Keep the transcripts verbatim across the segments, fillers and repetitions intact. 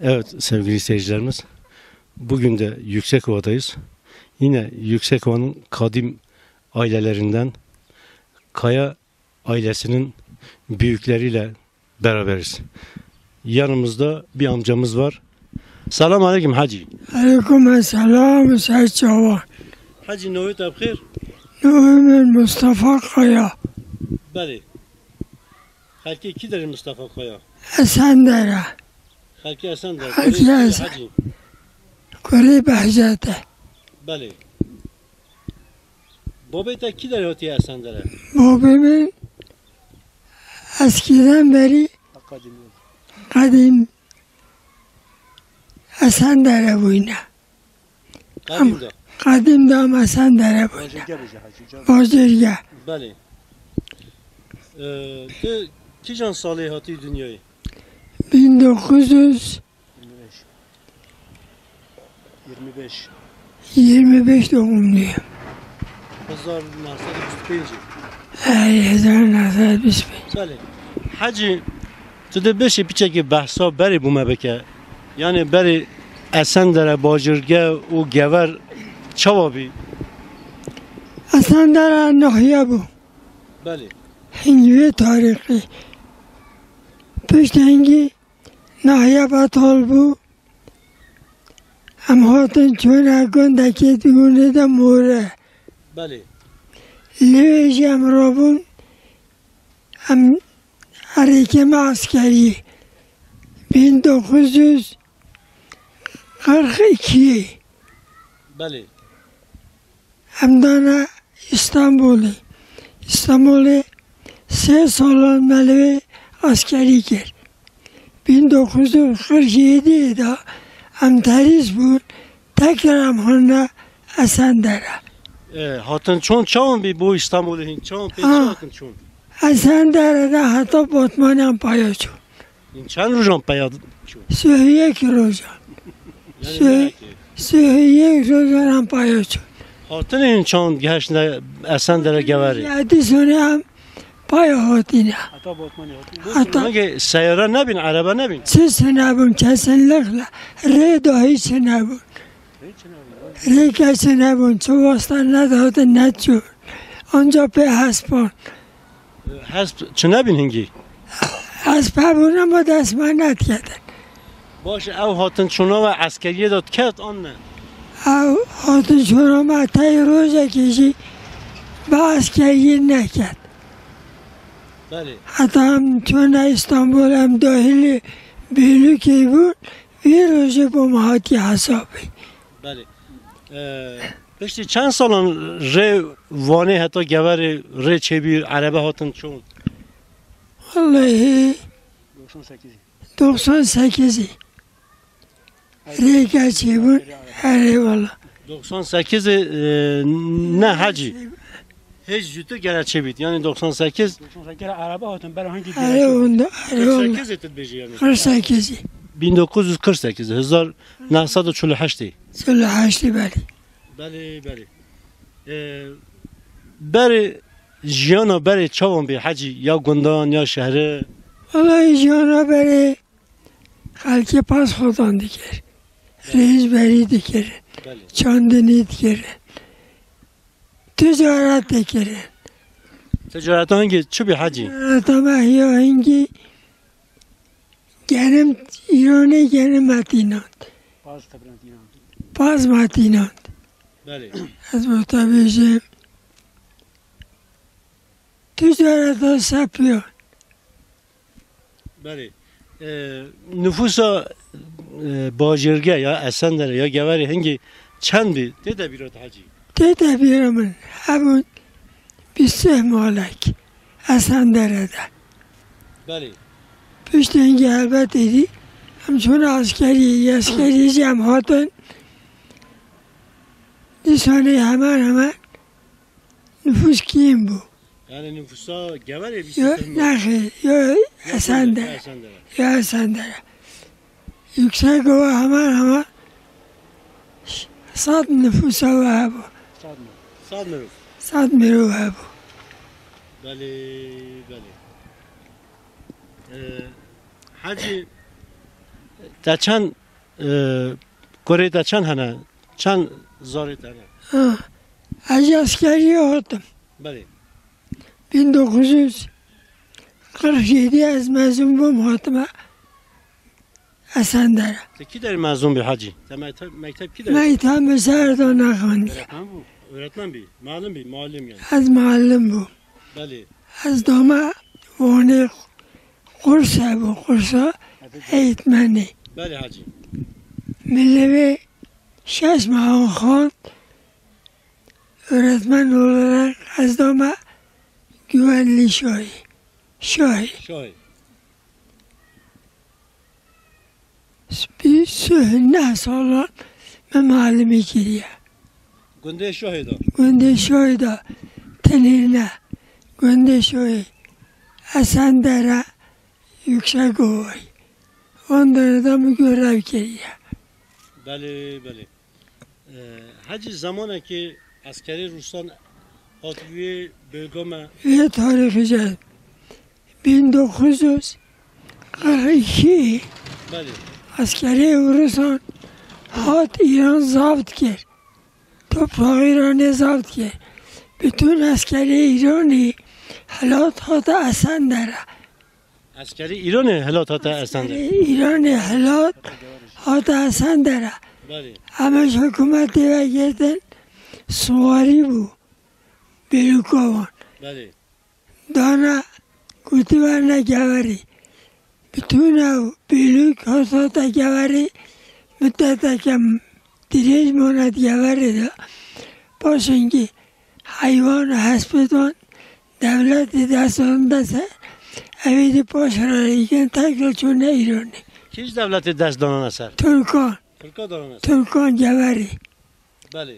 Evet sevgili seyircilerimiz, bugün de Yüksekova'dayız. Yine Yüksekova'nın kadim ailelerinden Kaya ailesinin büyükleriyle beraberiz. Yanımızda bir amcamız var. Selam aleyküm hacı. Aleyküm selam, ser çava. Hacı, navê te bi xêr? Navê min Mustafa Kaya. Belê. Xelkê kî derê Mustafa Kaya? Esendere. Xelkê Esendere. Xelkê Kurê Esen- Hacı. Kurê Behcete. Belê. Babê te kî derê hatiye Esendere? Babê min eskiden beri Qedîm. Qedîm Esendere bûyne. Qedîm de. Qedîm de em Esendere bûyne. Bajêrge bêje hacî, can. Bajêrge. Belê. Ee, tu kîjan salê hatî dinyayê? Bin dokuz yüz. Yirmi beş. Yirmi beş doğumluyum. Hezar neh sed û bîst û pêncî. Ey, hezar neh sed û bîst û pênc. Belê. Hecî, tu dê bêşî piçekî behsa berê bo me bike. Yani berê Esendere, Bajirge û Gever çawa bî? Esendere nahiye bû. Belê. Hingî vê tarîxî. Pişt hingî nahiye betal bû. Em hatin çûne gundekê di gundê de More. Belê. Lê jî em rabûn, em herêkê me eskerî. Bin dokuz yüz kırk iki. Belê. Em dane Îstanbulê. Îstanbulê sê salan me li wê askerî kir. Bin dokuz yüz kırk yedi de em terîz bûn, tekrar em hûne Esendere. E, hatin çûn çawan bî bo Îstanbulê hîn? Çawan pê Ha. çi hatin çûn? Esendere de heta Botmanê em paya çûn. Hîn çend rojan peya çûn? Sihê yek rojan. Yani Sihê, ne ki? Sihê yek rojan em paya çûn. Hatinê hîn çawan gehiştine Esendere Geverê? Ya dîsonê em paya hatine. Heta Botmanê hatine. Heta Hangi seyare nebîn, erebe nebîn? Çi nebûn, kesinlikle. Rê dahî çi nebûn. Rê çi nebûn? Rê kesî nebûn. Çi wasta ne dihatin ne çû. Anca pê hespan. Hesp çi nebîn hingî? Hesp hebûn ama dest me nediketin. Baş, ew hatin çûna we eskeriyê de diket an ne? Ew hatin çûna me tey rojekê jî bi eskeriyê neket. Belê. Heta em çûne Îstanbul, em dahilî Bêlûkê bûn, vî rojê bo me hatiye hesabê. Belê. Ee, piştî çend salan rê Wanê heta Geverê rê çêbî, erebe hatin çûn? Wallahî doksan sekizî. Doksan sekizî. Rê ke çêbûn, herê wala. Doksan sekizî, e, ne hecî. Hêj jû tu gere çêbît, yani doksan sekiz. Doksan sekiz erebe hatin, bera hangi Herê gere onda, herê onda. Kırk sekizî tu dibêjî yani. Kırk sekizî. Bin dokuz yüz kırk sekiz, hezar neh sed û çil û heştê. Çil û heştê belê. Belê, belê. Ee, berê jiyana berê çawan bî hecî, ya gundan ya şehre? Wellahî jiyana berê xelkê pez xwedan dikir. Rêzberî dikirin. Belê. Çandinî dikirin. Ticaret dikirin. Ticareta hingî çi bî hecî? Ticareta me ya hingî genim, Îranê genim me tînand. Paz tebirand Îran. Paz me tînand. Belê. Ez bo te bêjim. Ticareta sepiyan. Belê. Ee, nüfusa, e, Bajêrge ya Esendere ya Geverê hingî çend bî? Tê te bîra te hecî? Tê te bîra min. Hebûn bîst malek Esendere de. Belê. Piştî hingî helbet êdî em çûne eskeriyê. Eskeriyê jî em hatin. Dîsanê hemen hemen nüfus kêm bû. Yani nüfusa Geverê bîst Yo, hezar. Nexêr, yo, Esendere. Esendere. Yo, Esendere. Yüksekova hemen hemen sed nüfusa we hebû. Sed mi? Sed mirov. Sed mirov hebû. Belê, belê. Ee, hecî, Te çend, e, kurê te çend hene? Çend zarê te hene? Ha, ez ji eskeriyê hatim. Belê. Bin dokuz yüz kırk yedi ez mezûn bûm, hatime Esendere. Te kî derê mezûn bî hecî? Te mekteb, mekteb kî derê? Mekteb min ser de nexandiye. Öğretmen bû. Öğretmen bî. Muallim bî. Muallim yani. Ez muallim bûm. Belê. Ez dama Wanê qurs hebû, qursa eğitmenê. Belê hecî. Min lê vê şeş mehan xwend, öğretmen olarak ez dama güvenli şahî. Şahî. Şahî. Bi sih neh salan me malimî kiriye. Gundê Şohê de? Gundê Şohê de, tenê ne. Gundê Şohê, Esendere, Yüksekovayî. Wan dere de min görev kiriye. Belê, belê. Ee, hecî zamanekî eskerê Rûsan hat wê bölge me? Vê tarîxê ce bin dokuz yüz kırk iki. Belê. Eskerê Rûsan hat Îran zapt kir. Toprağı Îranê zapt kir. Bütün eskerê Îranê helat hate Esendere. Eskerê Îranê helat hate Esendere. Eskerê Îranê helat hate Esendere. Belê. Em ji hikûmetê ve girtin, siwarî bû. Bêlûka wan. Belê. Dana gotî werne geverî. Bütün ew bêlûk hat hate geverî. Middeteke dirêj mane di geverê de. Paşinkî heywan û hespêt wan dewletê dest dan de ser, ew êdî paş re dikin, tekrar çûne Îranê. Kî ji dewletê dest danane ser? Tirkan. Tirka danane ser? Tirkan geverî. Belê.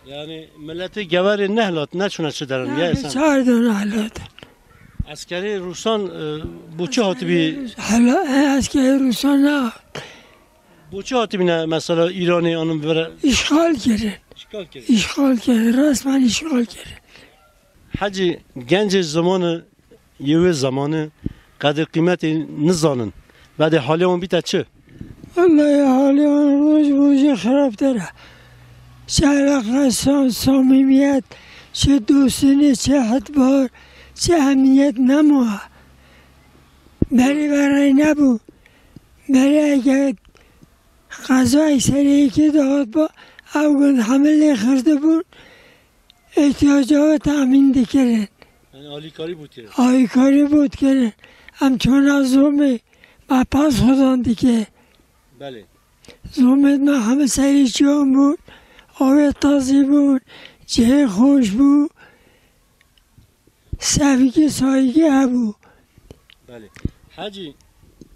Yani milletê geverê nehilat, neçûne çi derin, ya Yani Esen? Çar dana helat. Eskerê Rûsan, e, bo çi hatibî? Hela, e, eskerê Rûsan ne. Bo çi hatibîne mesela Îranê anın bibire? İşgal kirin. İşgal kirin. İşgal kirin. Resmen işgal kirin. Hecî, gencê zamanı, yê wê zamanı qedir qîmetê nizanin. Vedê halê wan bîte çi? Wellahî halê wan roj bi rojê xirabtir e. Çi eleqe, çi samîmiyet, çi dostînî, çi itibar, çi emniyet nema. Berê ve rey nebû. Berê eger qezayê serê yekê de hatba, ew gund hemî lê xirdibûn, ihtiyaca we temîn dikirin. Yani alîkarî bû dikirin. Alîkarî bû dikirin. Em çûna zomê, me pas xudan dike. Belê. Zomê me hemî serî çiyan bûn, avê tazî bûn, cihê xweş bû. Sevgi, saygı hebû. Belê. Hecî,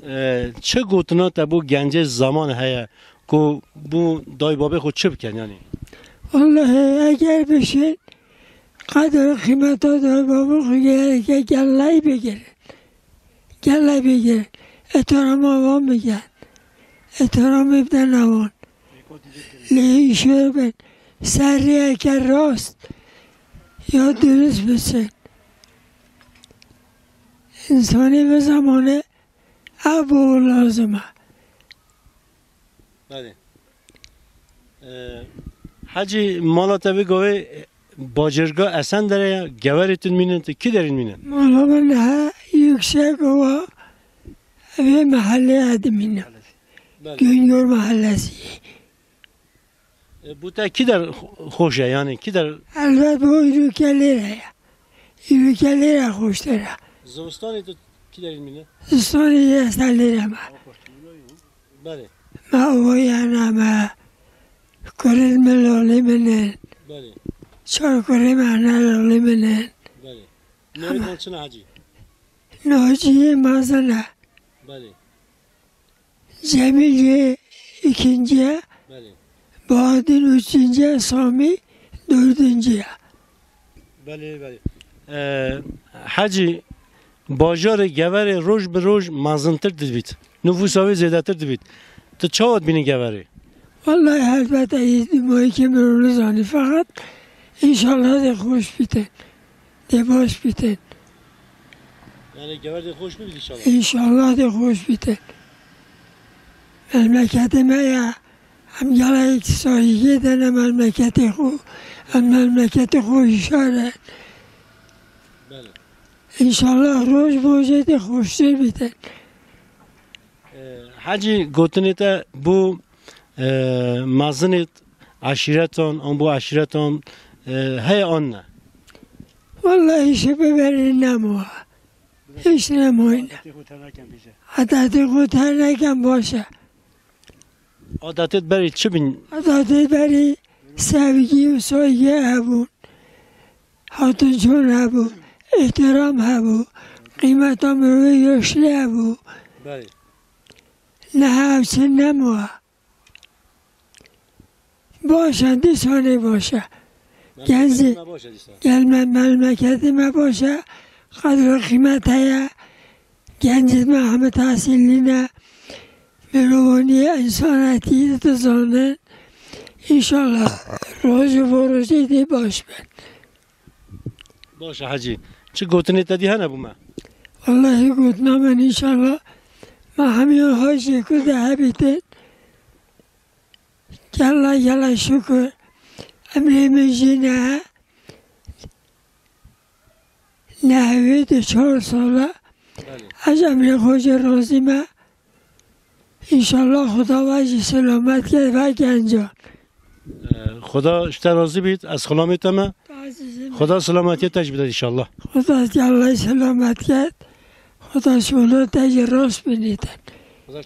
e, çi gotina te bo gencê zaman heye ku bo dayê babê xwe çi bikin yani? Wellahî eger bişên qedr û qîmeta dayê babê xwe gereke geleyî bigirin. Geleyî bigirin. Ihtirama wan bikin. Ihtiramê bidene wan. Lê îşê bin ser rêyeke rast ya durist biçin. Însanê bi zamanê ev bo lazim e. Belê. Ee, Hecî, mala te vê gavê bacêrga Esendere ye, geverê tu dimînin, tu kî derî dimînin? Mala min he Yüksekova, vê mehellê dimînin. Belê. Güngör Mahallesi. E, bo te kî der xo-, xweş e, yani kî der? Elbet bo îroke lêre ye. Îroke lêre xweştir e. Zivistanê tu kî derî dimîne? Zivistanê ez lêre me. Belê. Me ovayana me, kurên min lalê min in. Belê. Çar kurê me ne lalê min in. Belê. Navê wan çi ne Hecî? Naciyê mezin e. Belê. Cemîl yê ikinciye, Belê. Bahattin üçüncüye, Sami dördüncüye. Belê, belê. Ee, Hecî, bajarê Geverê roj bi roj mezintir dibît. Nufûsa wê zêdetir dibît. Tu çawa dibînî Geverê? Wellahî helbet ez dîmayîkê min û nizanî, feqet înşallah dê xweş bîtin. Dê baş bîtin. Yani Gever dê xweş bibît înşallah. Înşallah dê xweş bîtin. Memleketê me ye. Em gelek sahîgê de ne memleketê xwe. Em memleketê xwe hişar in. Belê. Înşallah roj bi rojê dê xweştir bîtin. Ee, Hecî, gotinê te bo, e, mezinê eşîretan, an bo eşîretan, e, heye an ne? Wallahî şi bi berê nema. Hiç nemayin. Adetê xwe terk nekin baş e. Adetê berî çi bin? Adetê berî sevgî û saygî hebûn. Hatinçûn hebû, îhtîram hebû, qîmeta mirovê yaşlî hebû. Belê. Niha ev çi nema. Baş e, dîsanê baş e. Gencî, Memleketê me baş e dîsa. Gel me, memleketê me baş e, qedr û qîmet heye. Gencî me hemî tehsîlî ne, mirovonî, însanetî dizanin. Înşallah roj û bo rojê dê baş bin. Baş e Hecî. Çi gotinê te dî hene bo me? Wallahî gotina min înşallah me hemiyan hajê ku de hebîtin. Gela gela şukur. Emrê min jî ne. Nehwê di çar sala. Belê. Ez emrê xwe jî razî me. Înşallah Xuda we jî selamet ke ve genca. Ee, Xuda ji te razî bît, ez xulamê te me. Azîzim. Xuda selametiyê te jî bide înşallah. Xuda Allah selamet ke. Xuda şola te jî rast binîtin. Xuda